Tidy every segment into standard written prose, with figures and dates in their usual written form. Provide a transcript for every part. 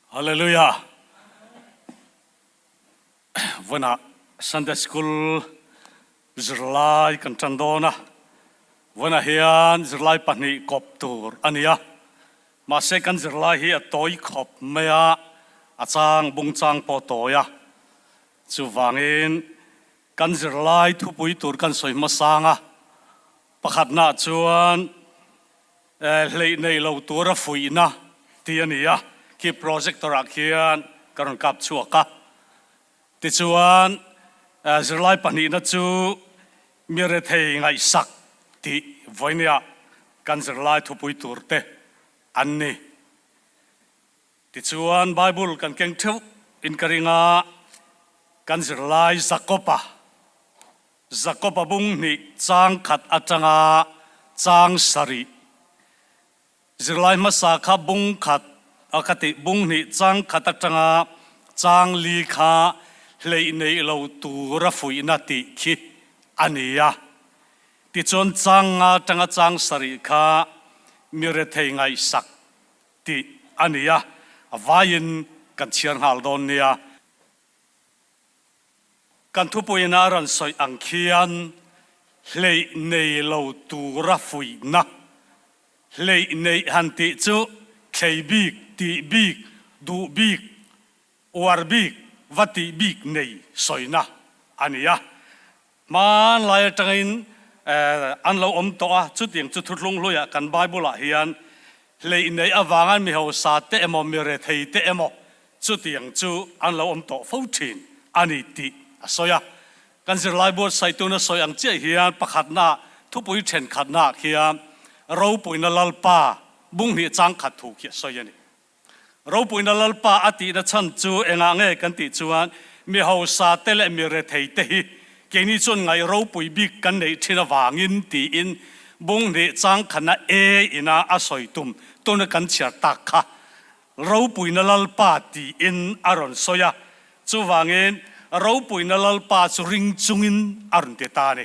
Hallelujah! Vawiinah Sunday School zirlai kan tan dawn a, vawiinah hian zirlai pahnih kawp tur a ni a, mahse kan zirlai hi a tawi khawp mai a, a chang bung chang pawh a tawi a, chuvangin kan zirlai thupui tur kan sawi hmasang a, pakhatnaah chuan Hleih nei lo tura fuihna tih a ni a, khi projector ah khian ka rawn kap chhuak a. Tichuan, zirlai pahnihna chu mi rethei ngaihsak tih vawinia kan zirlai thupui tur te an ni. Tichuan, Bible kan keng theuh in ka ring a, kan zirlai Jakob-a Jakob-a bung hnih chang khat atanga chang sarih zirlai hmasa kha bung khat a ka tih bung hnih chang khat atanga chang li kha hleih neih lo tura fuihna tih khi a ni a. Tichuan chang nga atanga chang sarih kha mi rethei ngaihsak tih a ni a, a vaiin kan chhiar nghal dawn nia. Kan thupuiin a rawn sawi ang khian hleih nei lo tura fuihna, hleih neih han tih chu thlei bik, tih bik, duh bik, uar bik, va tih bik nei sawina a ni a. Hmanlai atangin an lo awm tawh a, chutiang chu thuthlung hluiah kan Bible-ah hian hleih neih avanga mi hausa te emaw, mi rethei te emaw Chutiang chu an lo awm tawh fo thin a ni tih a sawi a. Kan zirlai buatsaituna sawi ang chiah hian pakhatna thupui thenkhatnaah khian Ropuina Lalpa bung hnih changkhat thu khi a sawi a ni. Ropuina Lalpa a tihna chhan chu engah nge kan tih chuan mi hausa te leh mi rethei te hi keini chuan ngaih ropui bik kan neih thin avangin tiin bung hnih changkhatna e ina a sawi tum tuna kan chhiar tak kha Ropuina Lalpa tiin a rawn sawi a, chuvangin Ropuina Lalpa chu ring chungin a rawn ti ta a ni.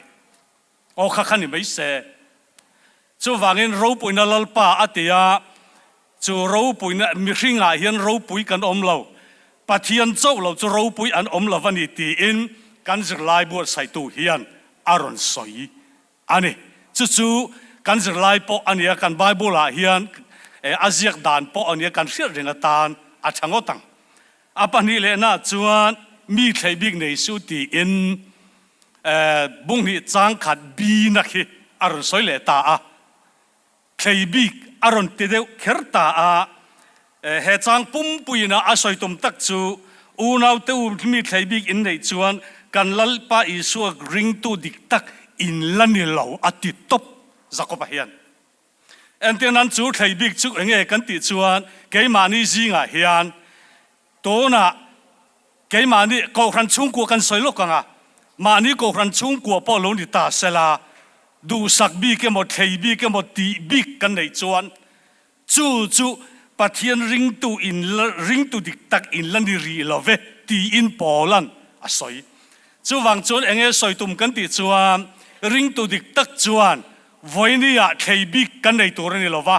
Aw kha kha ni mai se. Chuvangin Ropuina Lalpa a ti a, chu ropuina mihringah hian ropui kan awm lo, Pathian chauh lo chu ropui an awm lo a ni tiin kan zirlai buatsaihtu hian a rawn sawi A ni. Chu chu kan zirlai pawh a nia, kan Bible-ah hian a ziak dan pawh a nia, kan hriat reng atan a tha ngawt ang. A pahnih lehnaah chuan mi thlei bik nei suh tiin bung hnih chang khat bina khi a rawn sawi leh ta a. Thlei bik a rawn ti deuh kher ta a, he chang pumpuiin a a sawi tum tak chu unaute u mi thlei bik in neih chuan kan Lalpa Isua ringtu dik tak in la ni lo a ti tawp Jakob-a hian. Entir nan chu thlei bik chu enge kan tih chuan keimahni zingah hian tunah Keimahni Kohhran chhungkua kan sawi lawk ang a, mahni Kohhran chhungkua pawh lo ni ta sela, duhsak bik emaw, thlei bik emaw tih bik kan neih chuan chu chu Pathian ringtu in ringtu dik tak in la ni rih lo ve tiin Paula'n a sawi. Chuvang chuan enge sawi tum kan tih chuan ringtu dik tak chuan vawinia thlei bik kan nei tur a ni lo va,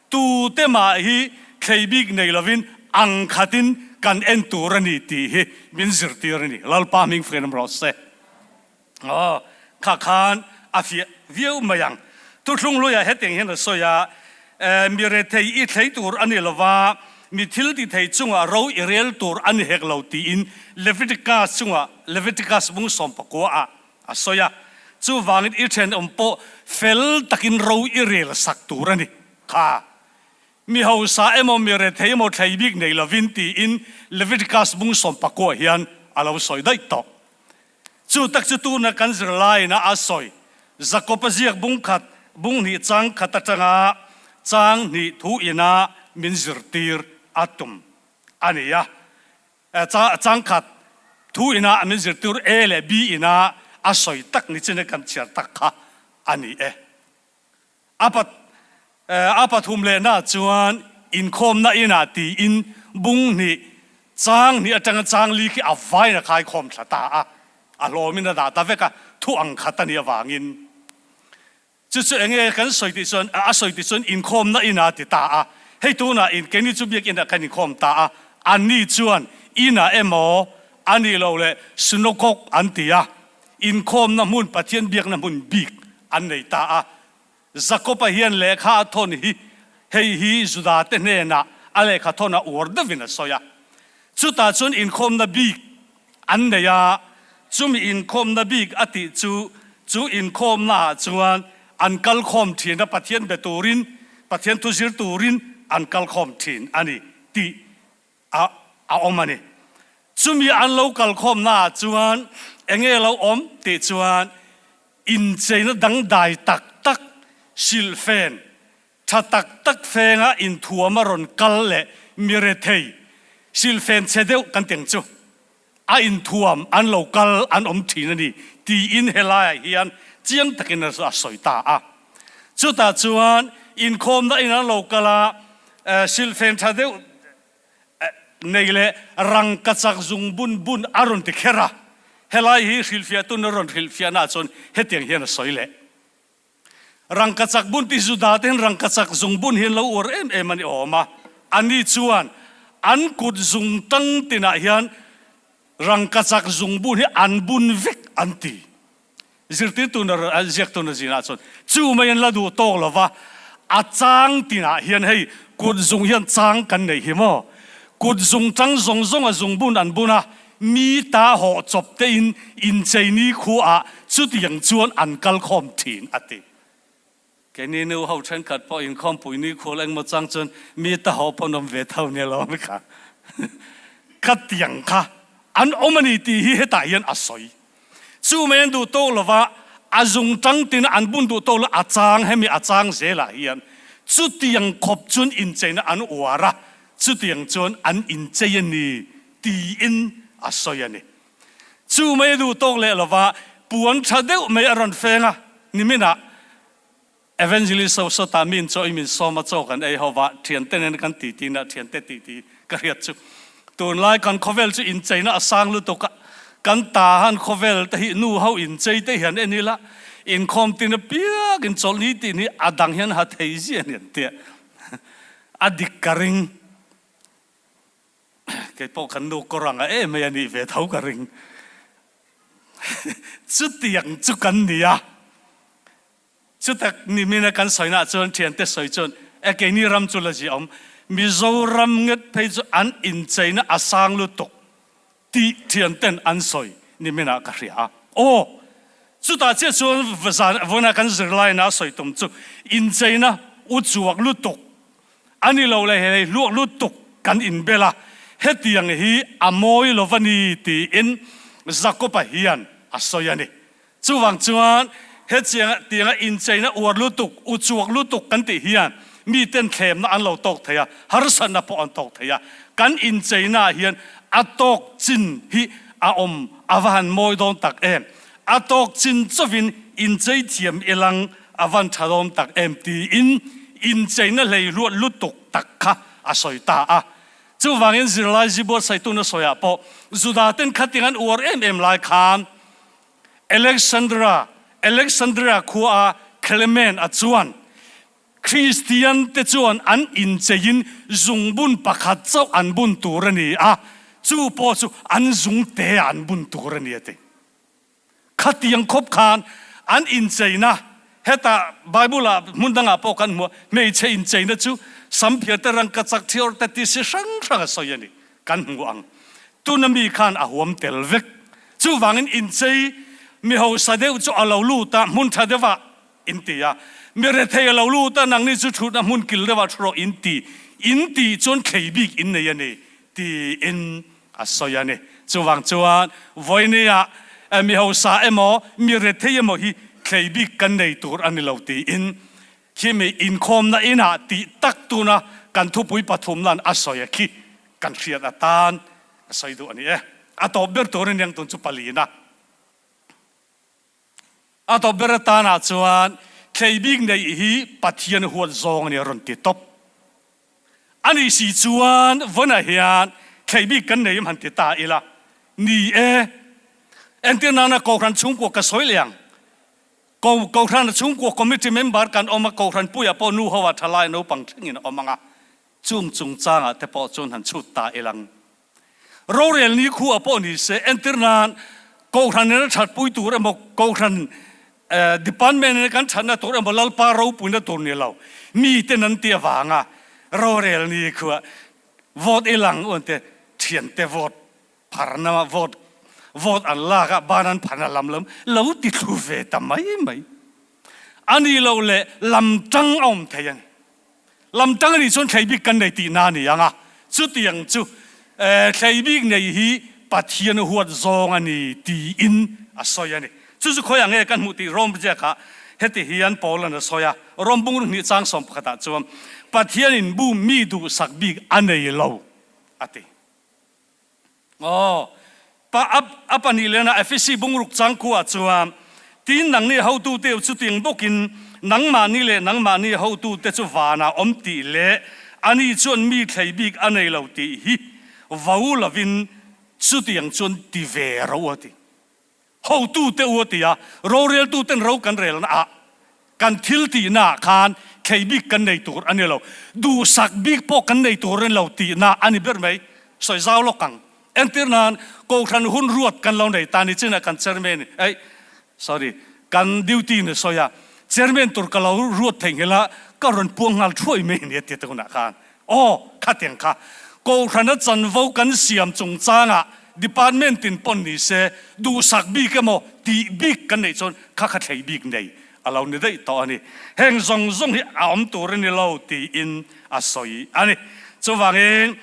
tute mah hi thlei bik nei lovin ang khatin kan en tur a ni tih hi min zirtir a ni. Lalpa hming frian awm rawh se. Aw, kha khan a fiah viau mai ang. Thuthlung hluiah hetiang hian a sawi a, Mi rethei i thlei tur a ni lo va, mi thil ti thei chungah ro i rel tur a ni hek lo tiin Leviticus chungah Leviticus bung sawmpakua ah A sawi a, chuvangin i thenawm pawh fel takin ro i rel sak tur a ni. Kha, mi hausa emaw mi rethei emaw thlei bik nei lovin tiin Leviticus bung sawmpakua hian a lo sawi daih tawh. Chu tak chu tuna kan zirlaiin a a sawi Jakob-a ziak bung khat, bung hnih chang khat atanga chang hnih thu ina min zirtir a tum a ni a. Changkhat thu ina min zirtir A leh B ina a sawi tak ni chin a kan chhiar tak kha a ni e. A a pathum lehna chuan inkhawmna inah tiin bung hnih chang hnih atanga chang li khi a vain a khaikhawm thla ta a, a hlawmin a dah ta vek a, thu ang khat a nih avangin. Chu chu enge kan sawi tih chuan, a sawi tih chuan inkhawmna in a ti ta a, hei tunah in keini chu biakinah kan inkhawm ta a, Anni chuan inah emaw a nih loh leh synagog an ti a, inkhawmna hmun Pathian biakna hmun bik an nei ta a. Jakob-a hian lehkha a thawn hi hei hi Juda-te hnenah a lehkha thawn a uar deuhin a sawi a. Chutah chuan inkhawmna bik an nei a, chumi inkhawmna bik a tih chu chu inkhawmnaah chuan an kal khawm thin a, Pathian be turin, Pathian thu zir turin an kal khawm thin a ni tih a a awm a ni. Chumi an lo kal khawmnaah chuan enge lo awm tih chuan incheina dangdai tak tak, silhfen tha tak tak fenga inthuam a rawn kal leh mi rethei, silhfen chhe deuh kan teng chu a inthuam an lo kal an awm thin a ni tiin helaiah hian chiang takin a sawi ta a. Chutah chuan inkhawmna in an lo kal a, silhfen tha deuh nei leh rangkachak zung bun bun a rawn ti kher a. Helai hi hrilhfiahtun a rawn hrilhfiahnaah chuan hetiang hian a sawi leh. Rangkachak bun tih Juda te hian rangkachak zung bun hi an lo uar em em a ni awm a. Ani chuan an kut zung tang tinah hian rangkachak zung bun hi an bun vek an ti. Zirtirtu na ziaktu na zinah chuan chu mai an la duh tawk lo va, a chang tinah hian hei kut zung hian chang kan neih hi maw? Kut zung tang zawng zawng a zung bun an bun a, Mi ta hawh chawp tein inchei ni khuaah chutiang chuan an kal khawm thin, a ti. Keini nu ho thenkhat pawh inkhawmpui ni khual engmaw chang chuan mi ta hawh pawh an awm ve tho nia lo kha. Khatiang kha an awm a ni tih hi hetah hian a sawi. Chu mai an duh tawk lova a zung tang tin an bun duh tawk lo a chang hemi a chang zelah hian chutiang khawp chuan incheina an uar a, chutiang chuan an inchei a ni tiin a sawi a ni. Chu mai a duh tawk leh lova puan tha deuh mai a rawn feng a, niminah Evangelist ho sawtah mi in chaw i min sawm a chaw kan ei ho va, thiante nen kan ti ti na thiante tih ti ka hriat chu. Tunlai kan khawvel chu incheina a sang lutuk a, kan ta han khawvel te hi nu ho inchei te hian en ila inkhawm tin apiang in chawlhni tih ni a dang hian ha thei zia ni an tia a dik ka ring. Kei pawh kan nu kawr anga em mai a nih ve tho ka ring. Chutiang chu kan ni a. Chutak nimina kan sawinaah chuan thiante sawi chuan e keini ram chu la zia awm. Mizoram nget phei chu an incheina a sang lutuk tih thianten an sawi nimina ka hria a. Aw! Chutah chiah chuan zan vawiinah kan zirlaina a sawi tum chu incheina u chuak lutuk A ni lo le hei hluak lutuk kan inbel a, hetiang hi a mawi lo va ni tiin Jakob-a hian a sawi a ni. Chuvang chuan hetianga tianga incheina uar lutuk, uchuak lutuk kan tih hian miten thlemna an lo tawk thei a, harsatna pawh an tawk thei a. Kan incheinaah hian a tawk chin hi a awm a va han mawi dawn tak em? A tawk chin chauhin inchei thiam ilang A van tha dawn tak em tiin incheina hlei ruat lutuk tak kha a sawi ta a. Chuvangin zirlai zibuatsaituna sawiah pawh Juda ten khating an uar em em lai khan Alexandra, Alexandria khua a Clement a chuan Kristian te chuan an incheiin zungbun pakhat chauh an bun tur a ni a, chu pawh chu an zungte ah an bun tur a ni a ti. Khatiang khawp khan an incheina, hetah Bible-ah hmun dangah pawh kan hmu a, hmeichhe incheina chu samphiar te, rangkachak thiawr te ti si hrang hrang a sawi a ni, kan hmu ang. Tuna mi khan a huam tel vek. Chuvangin inchei mi hausa deuh chu a lo lut a, hmun tha deuhah in ti a, mi rethei a lo lut a, nangni chu thutna hmun kil deuhah thu rawh in ti, in tih chuan thlei bik in nei a ni, tiin a sawi a ni. Chuvang chuan vawinia mi hausa emaw mi rethei emaw hi thlei bik kan nei tur a ni lo tiin khimi inkhawmna inah tih tak tuna kan thupui pathumna'n a sawi a khi kan hriat atan a sawi duh a ni e. A tawp ber tur a niang tun chu palina. A tawp ber atanah chuan thlei bik neih hi Pathian huat zawng a ni a rawn ti tawp. A nih si chuan vawnah hian thlei bik kan nei em han ti ta ila. Ni e, entir nana Kohhran chhungkua ka sawi leh ang. Ko Kohhran chhungkua committee member kan awm a, Kohhran puiah pawh nu ho ah thalai naupang thlengin a awm ang a. Chung chungchangah te pawh chuan han chhut ta ilang. Rorel ni khua pawh ni se, entir nan Kohhran in a thatpui tur emaw, Kohhran Department in kan thatna tur emaw Lalpa ropuina tur ni lo, miten an ti avanga rorel ni khua vote ilang u an ti, thiante vote pharna vote vote an lak a ban an pharna lam lam lo ti thlu ve ta mai mai. A nih loh leh lam tang a awm thei a ni. Lam tang a nih chuan thlei bik kan nei tihna a ni ang a, chutiang chu thlei bik nei hi Pathian huat zawng a ni tiin a sawi a ni. Chu chu khawiah nge kan hmuh tih Rom ziakah heti hian Paulan a sawi a, Rom bungruk hnih chang sawm pakhatah chuan Pathianin bu mi duhsak bik a nei lo a ti. Aw, pa a pahnih lena Efesi bungruk changkua chuan, Tin, nangni hotute u chutiang bawkin nangmahni leh nangmahni hotute chu vanah awm tih leh ani chuan mi thlei bik a nei lo tih hi vo lovin chutiang chuan ti ve ro a ti. Hotute u a ti a, roreltuten ro kan relna ah kan thil tihna ah khan thlei bik kan nei tur a ni lo, duhsak bik pawh kan nei tur a ni lo tihna a ni ber mai. Sawi zau lawk ang. Entir nan Kohhran hun ruat kan lo nei ta ni chinah kan chairman ei sorry kan duty in a sawi a, chairman tur ka lo ruat theihnghilh a, ka rawn puang nghal thuai mai a ni a ti tunah khan. Aw, khatiang kha. Kohhrana chanvo kan siam chungchangah department in pawn ni se, duhsak bik emaw tih bik kan neih chuan kha kha thlei bik nei a lo ni daih tawh a ni. Heng zawng zawng hi a awm tur a ni lo tiin a sawi a ni. Chuvangin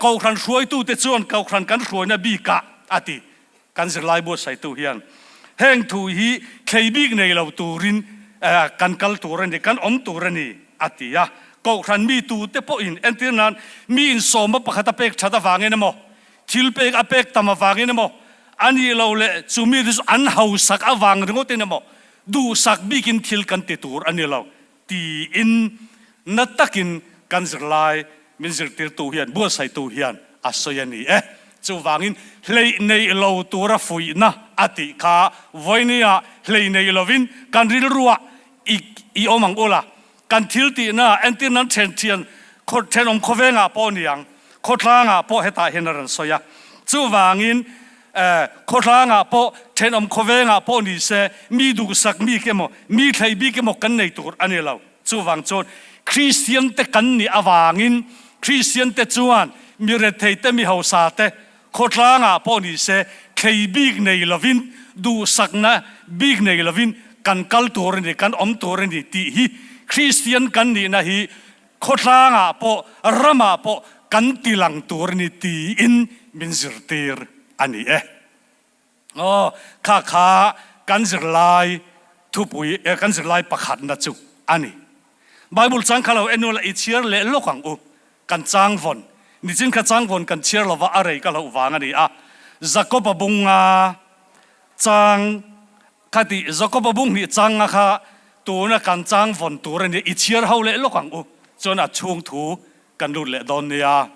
Kohhran hruaitute chuan Kohhran kan hruaina bikah a ti. Kan zirlai buatsaihtu hian heng thu hi thlei bik nei lo turin kan kal tur a ni, kan awm tur a ni, a ti a. Kohhran mi tute pawhin entir nan mi insawma pakhat a pek that avangin emaw, thil pek a pek tam avangin emaw, a nih lo leh chu mite chu an hausak avang ringawtin emaw duhsak bikin thil kan ti tur a ni lo tiin na takin kan zirlai min zirtirtu hian, buatsaihtu hian a sawi a ni e. Chuvangin hleih neih lo tura fuihna a tih kha vawinia hleih neih lovin kan rilruah i i awm ang ula, kan thil tihna entir nan then thian khaw thenawm khawvengah pawh ni ang, khawtlangah pawh hetah hian a rawn sawi a. Chuvangin khawtlangah pawh thenawm khawvengah pawh ni se mi duhsak bik emaw mi thlei bik emaw kan nei tur a ni lo. Chuvang chuan Kristian te kan nih avangin Kristian te chuan mi rethei te mi hausa te khawtlangah pawh ni se thlei bik nei lovin duhsakna bik nei lovin kan kal tur a ni kan awm tur a ni tih hi Kristian kan nihna hi khawtlangah pawh ramah pawh kan tilang tur a ni tiin min zirtir a ni e. Aw, kha kha kan zirlai thupui eh kan zirlai pakhatna chu a ni. Bible chang kha lo en ula i chhiar leh lawk ang u. Kan chang vawn, nichin kha chang vawn kan chhiar lova a rei ka hlauh vang a ni a. Jakob-a bunga chang kha tih Jakob-a bung hnih changa kha tuna kan chang vawn tur a ni. I chhiar ho leh lawk ang u. Chuan a chhung thu kan lut leh dawn nia.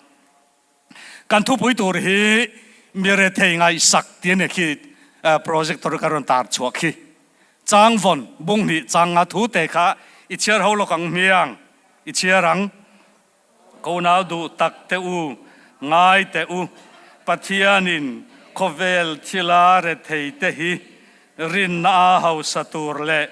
Kan thupui tur hi mi rethei ngaihsak tih a ni khi projector ka rawn tar chhuah khi. Chang vawn bung hnih chang nga thu te kha i chhiar ho lawk ang hmiang i chhiar ang. Ko nau duh tak te u, ngai te u, Pathianin khawvel thila rethei te hi rinna a hausa tur leh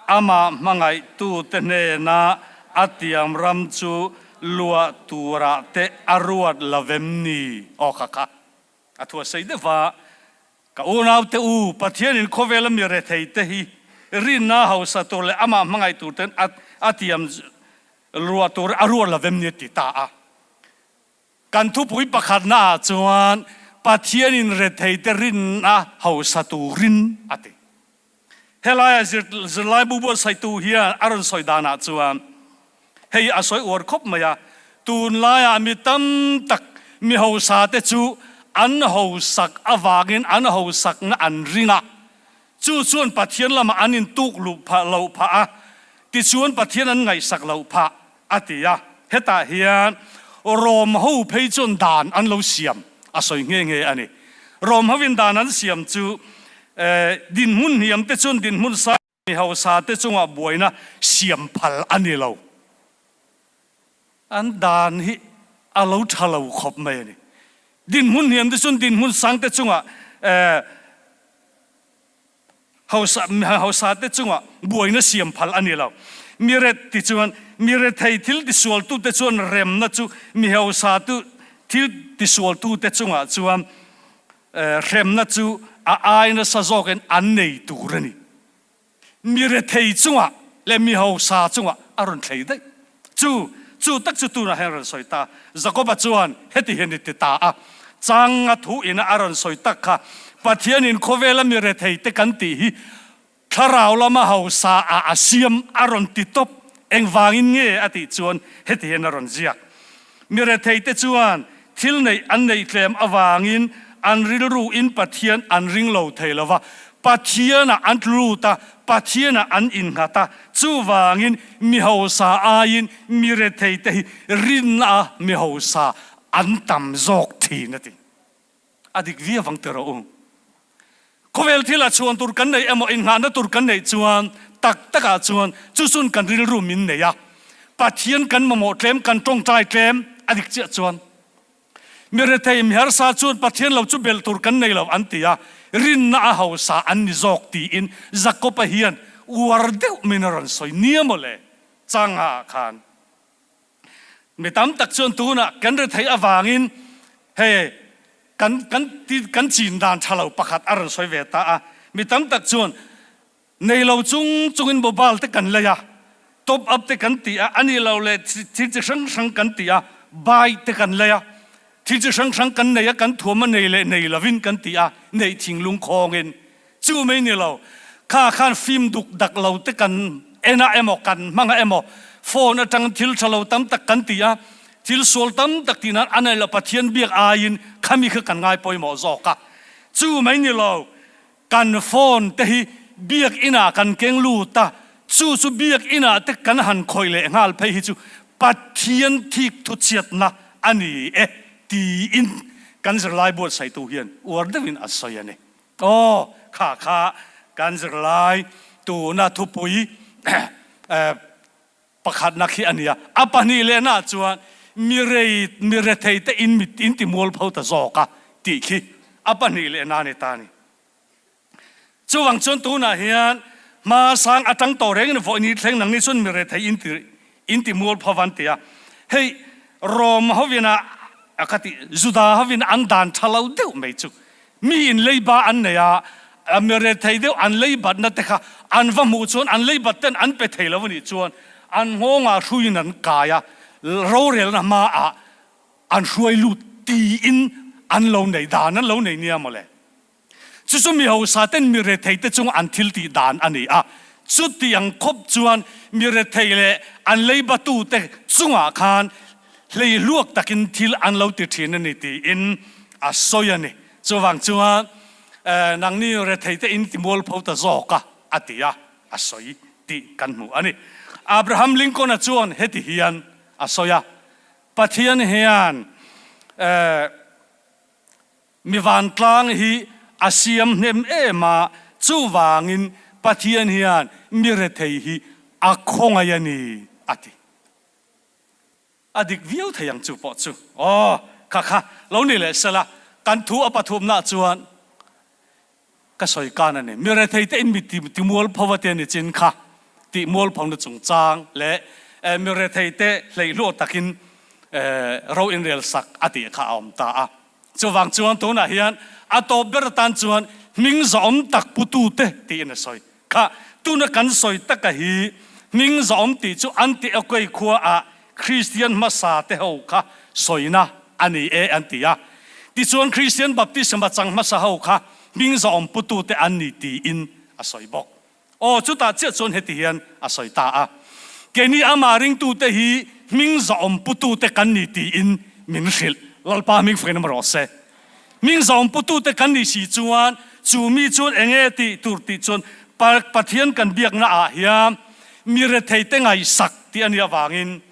amah hmangaihtute hnena a tiam ram chu luah turah te a ruat lo vem ni? Aw kha kha a thu a sei deuh va, Ka unaute u, Pathianin khawvela mi rethei te hi rinna a hausa tur leh amah hmangaih tur ten a tiam luah tur a ruat lo vem ni a ti ta a. Kan thupui pakhatna ah chuan Pathianin retheite rinna hausa turin a ti. Helaia zirlaibu buatsaihtu hian a rawn sawi danah chuan hei a sawi uar khawp mai a, tunlaiah mi tam tak mi hausa te chu an hausak avangin an hausakna an ring a, Chu chuan Pathian lamah an intuk luh phah loh phah a, tichuan Pathian an ngaihsak loh phah, a ti a. Hetah hian Rom ho phei chuan dan an lo siam a sawi nghe nghe a ni. Rom hovin dan an siam chu dinhmun hniam te chuan dinhmun sang mi hausa te chungah buaina siam phal a ni lo. An dan hi a lo tha lo khawp mai a ni. Dinhmun hniam te chuan dinhmun sang te chungah hausa hausa te chungah buaina siam phal a ni lo. Mi ret ti chuan mi rethei thil tisualtu te chuan remna chu mi hausa tu thil tisualtu te chungah chuan hremna chu a ai nasa zawkin an nei tur a ni. Mi rethei chungah leh mi hausa chungah a rawn thlei daih. Chu chu tak chu tunah hian a rawn sawi ta. Jakoba chuan heti hian i ti ta a, Changa thu ina a rawn sawi tak kha, Pathianin khawvela mi rethei te kan tih hi thlarau lama hausa ah a siam a rawn ti tawp. Engvangin nge a tih chuan heti hian a rawn ziak. Mi rethei te chuan thil neih an neih tlem avangin an rilru in Pathian an ring lo thei lo va, Pathianah an tlu lut a, Pathianah an innghat a, chuvangin mi hausa aiin mi rethei te hi rinna a mi hausa an tam zawk thin a ti. A dik viau ang ti rawh u. Khawvel thil a chhuan tur kan neih emaw inngahna tur kan neih chuan tak takah chuan chu chun kan rilru min nei a. Pathian kan mamawh tlem, kan tawngtai tlem a dik chiah chuan mi rethei mi harsa chuan Pathian lo chu belh tur kan nei lo an ti a, rinna a hausa an ni zawk tiin Jakob-a hian uar deuh min a rawn sawi nia mawle changah khan. Mi tam tak chuan tunah kan retheih avangin hei kan kan kan chin dan tha lo pakhat a rawn sawi ve ta a. Mi tam tak chuan nei lo chung chungin mobile te kan lei a, top up te kan ti a, a nih loh leh thil chi hrang hrang kan ti a, bike te kan lei a, thil chi hrang hrang kan nei a, kan thuam a nei leh nei lovin kan ti a, neih thinglung khawngin Chu mai ni lo, kha khan fim duk dak lo te kan en a emaw kan hmang a emaw, phone atang thil tha lo tam tak kan ti a, thil sual tam tak tih nan a nei lo, Pathian biak aiin khami kha kan ngai pawimawh zawk a. Chu mai ni lo, kan phone te hi biak inah kan keng lut a, chu chu biak inah te kan han khawih leh nghal phei hi chu Pathian thik thuchhiatna a ni e tiin kan zirlai buatsaihtu hian uar deuhin a sawi a ni. Aw, kha kha kan zirlai tuna thupui pakhatna khi a nia. A pahnih lehna chuan mirei mirethei te in mit in ti mualpho ta zawk a tih khi a pahnih lehna a ni ta a ni. Chuvang chuan tunah hian hma sang atang tawh rengin vawiin thleng nangni chuan mirethei in ti in ti mualpho van ti a. Hei Rom hovin a ka ti Juda hovin an dan tha lo deuh mai chu Mi in leiba an nei a, mi rethei deuh an leibatna te kha an va hmuh chuan an leibat ten an pe thei lo a nih chuan an nghawngah hruiin an kai a, rorelna hmaah an hruai lut tiin an lo nei dan an lo nei nia mawle. Chu chu mi hausa ten mi rethei te chunga an thil tih dan a ni a, chutiang khawp chuan mi rethei leh an leibatute chungah khan Hleihluak takin thil an lo ti thin a ni tiin a sawi a ni. Chuvang chuan nangni retheite in ti mualpho ta zawk a, a ti a, a sawi tih kan hmu a ni. Abraham Lincoln-a chuan heti hian a sawi a, Pathian hian mi vantlang hi a siam hnem em a, chuvangin Pathian hian mi rethei hi a khawngaih a ni, a ti. A dik viau thei ang chu pawh chu. Aw, kha kha, lo ni leh sela, kan thu a pathumna chuan ka sawi kan a ni. Mi rethei te in mi ti mualpho a tia ni chin kha tih mualphona chungchang leh mi rethei te hleihluah takin ro inrel sak a tih kha a awm ta a. Chuvang chuan tunah hian a tawp ber atan chuan hming zawhawm tak putute tiin a sawi. Kha tuna kan sawi taka hi hming zawhawm tih chu Antiochei khua ah Kristian hmasa te ho kha sawina a ni e an ti a. Tichuan Kristian baptisma chang hmasa ho kha hming zawhawm putute an ni tiin a sawi bawk. Aw, chutah chiah chuan heti hian a sawi ta a, Keini amah ringtute hi hming zawhawm putute kan ni tiin min hrilh. Lalpa hming fakin awm rawh se. Hming zawhawm putute kan nih si chuan chu mi chuan eng nge tih tur tih chuan Pathian kan biakna ah hian mi retheite ngaihsak tih a nih avangin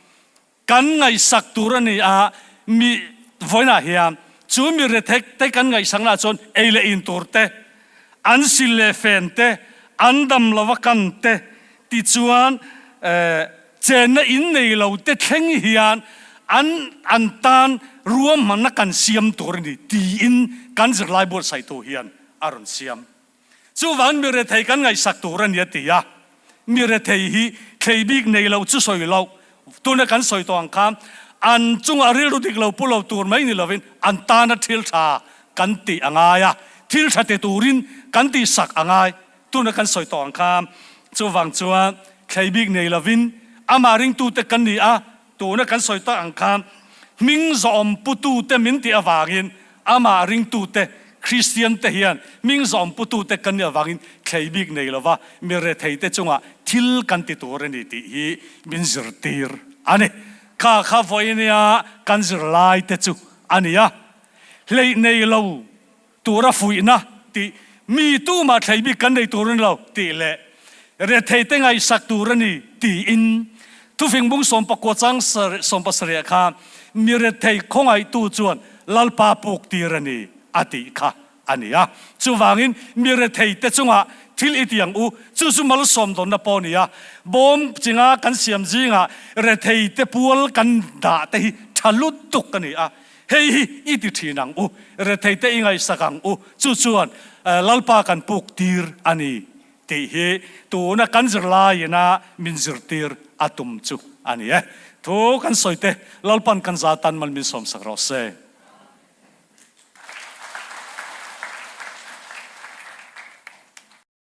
Kan ngaihsak tur a ni a, mi vawiinah hian chu mi rethek te kan ngaihsaknaah chuan ei leh in tur te, an sil leh fen te, an dam lova kan te tichuan chenna in nei lo te thleng hian An an tan ruahmanna kan siam tur a ni tiin kan zirlai buatsaihtu hian a rawn siam. Chuvang mi rethei kan ngaihsak tur a ni a ti a. Mi rethei hi thlei bik nei lo chu sawi loh, tuna kan sawi tawh ang khan an chungah rilru dik lo pu lo tur mai ni lovin an tana thil tha kan tih a ngai a, thil tha ti turin kan tihsak a ngai. Tuna kan sawi tawh ang khan chuvang chuan thlei bik nei lovin amah ringtute kan ni a, Tuna kan sawi tak ang khan hming zawm putute min tih avangin amah ringtute, Kristiante hian hming zawm putute kan nih avangin thlei bik nei lova mi retheite chungah thil kan ti tur a ni tih hi min zirtir a ni. Kha kha vawinia kan zirlaite chu a ni a, hleih nei lo Tura fuihna tih mi tumah thlei bik kan nei tur a ni lo tih leh retheite ngaihsak tur a ni tiin thufing bung sawmpakua chang sawmpasarih kha mi rethei khawngaihtu chuan Lalpa puk tir a ni a tih kha a ni a. Chuvangin mi retheite chungah thil i ti ang u, chu chu malsawm dawnna pawh a ni a. Bawm chinga kan siam zingah retheite pual kan dah te hi tha lutuk a ni a. Hei hi i ti thin ang u, retheite i ngaihsak ang u, chu chuan Lalpa kan puk tir a ni tih hi tuna kan zirlaiina min zirtir a tum chu a ni e. Thu kan sawi te, Lalpan kan za tan mal min sawmsak rawh se.